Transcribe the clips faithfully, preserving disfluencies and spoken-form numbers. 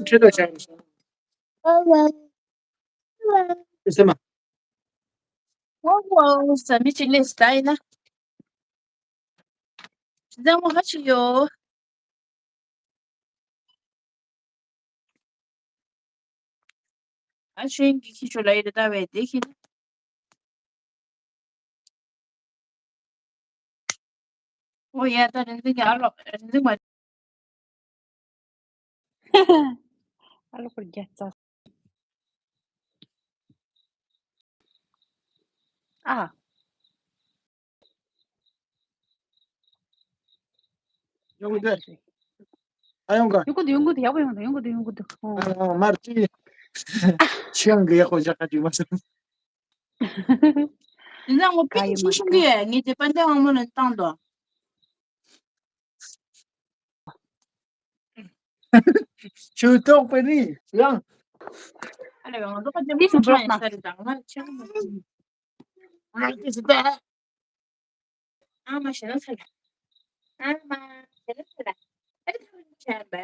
ཁྲེ་ཏོ་ཆགས་སོང་། ཨེ་སེ་མ། ཨོ་ཨོ་ཟ་མི་ཅིག་ལས་ད་ཡིན་ན། ཟ་མོ་ཧ་ཅི་ཡོ། ཨ་ཤེན་གྱི་ཁྱི་ཆོ་ལ་ཡི་རེ་ད་བས་དེ་ཁྱི། ཨོ་ཡ་ད་རིན་འཛིན་གྱི་ཨ་ལོ་རིན་འཛིན་མ། ཨ་ལོ་ཁོར་རྒྱ་ཙ། ཨ། ཡོང་གི་འདུག་ཨ་ཡོང་ག་ཡོང་གི་འདུག་ཡོང་གི་འདུག་ཡག་པོ་ཡོང་གི་འདུག་ཡོང་གི་འདུག་ཡོང་གི་འདུག་ཨོ། ཨ་མར་ཅི། ཆི་ཡང་གི་ཡག་པོ་བཞག་ག་ཅིག་མ་སོང་། དེ་ན་ངོ་པིན་ཆི་ཤུང་གི་ངས་དེ་པན་ཏེ་ཧང་མོ་ལ་བཏང་དོ། ཆུ་ཐོག་པ་ནི་ཡང་། ཨ་ལེ་ང་ཚོ་ཁ་ཅིག་མི་སུ་འགྲོ་ན་ས་རེད་ད་ང་ཆ་ང་ཅི་སི་པ། ཨ་མ་ཞེ་ན་ཚ་ལ། ཨ་མ་ཞེ་ན་ཚ་ལ། ཨ་ལེ་ཁ་ཅིག་ཆ་ཡང་པ།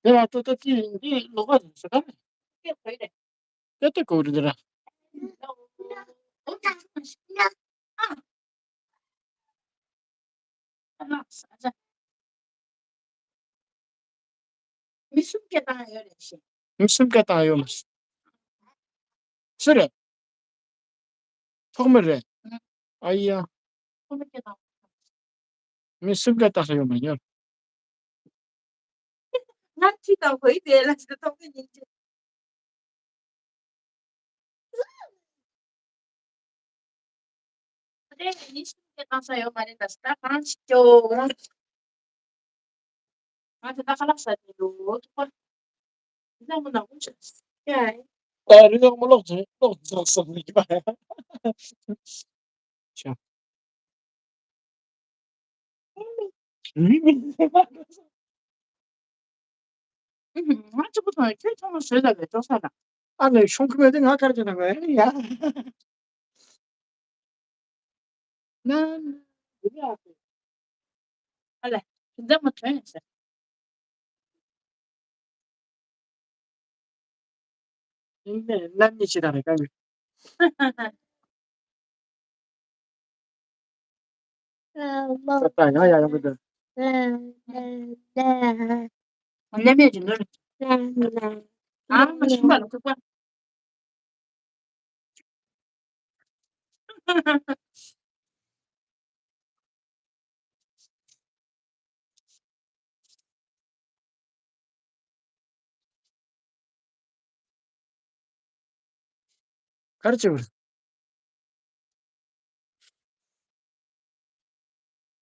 དེ་ལ་ཏོ་ཏོ་ཅི་འདི་ལོག་པ་རེད་ཟེར་ག །ཀྱེ་གོ་ཡི་རེད། ཀྱེ་ཏེ་གོ་རེད་ར། མི་གསུམ་སྐད་བཏང་ཡོད་རེད་ཤེས། མི་གསུམ་སྐད་བཏང་ཡོད་མ་རེད། སུ་རེད། ཐོག་མ་རེད། ཨ་ཡ། མི་གསུམ་ཀ་ལྟ་ས་ཡོད་མ་ཡོད། ང་ཅི་དང་གོ་ཡི་དེ་ལ་ཟེར་ཐོག་མ་ཉིན་གཅིག་རེད། མི་གསུམ་ཀ་ལྟ་ས་ཡོད་མ་རེད་ད་ཟེར་ད་གང་ཞིག་ཅོ། ང་དེ་ད་ཁ་ལག་ཟ་དེ་ཡོད་ཐུག་པ། རི་དྭགས་མོ་ནག་པོ་ཆགས་སོང་། ཡ། ཨ་རི་དྭགས་མོ་ལོག་ཅིང་ལོག་ཅིང་སོང་ནི་ཀྱི་པ། ཆ། ང་གཅིག་པུ་དང་ཁྱོད་ཚང་མ་བཟོས་ལ་བས་ཅོག་ས་དང་། ཨ་ནི་ཤོང་གི་མེད་དེ་ང་གར་ཅི་དང་ཡ། ཨ་ལས། དེ་འདྲ་མ་དོན་ཟེར། ཡིན་ནའི་ནམ་གཉིས་ཅི་དང་རེ་ག་ཡོད། ད་ཡང་ཡང་ཡོང་གི་འདུག་ལ་མེད་ཀྱི་ནོར། ཨ་མ་ཤི་མ་ལ་ཐུག་པ། ག་རེ་བྱེད་དགོས་རེད།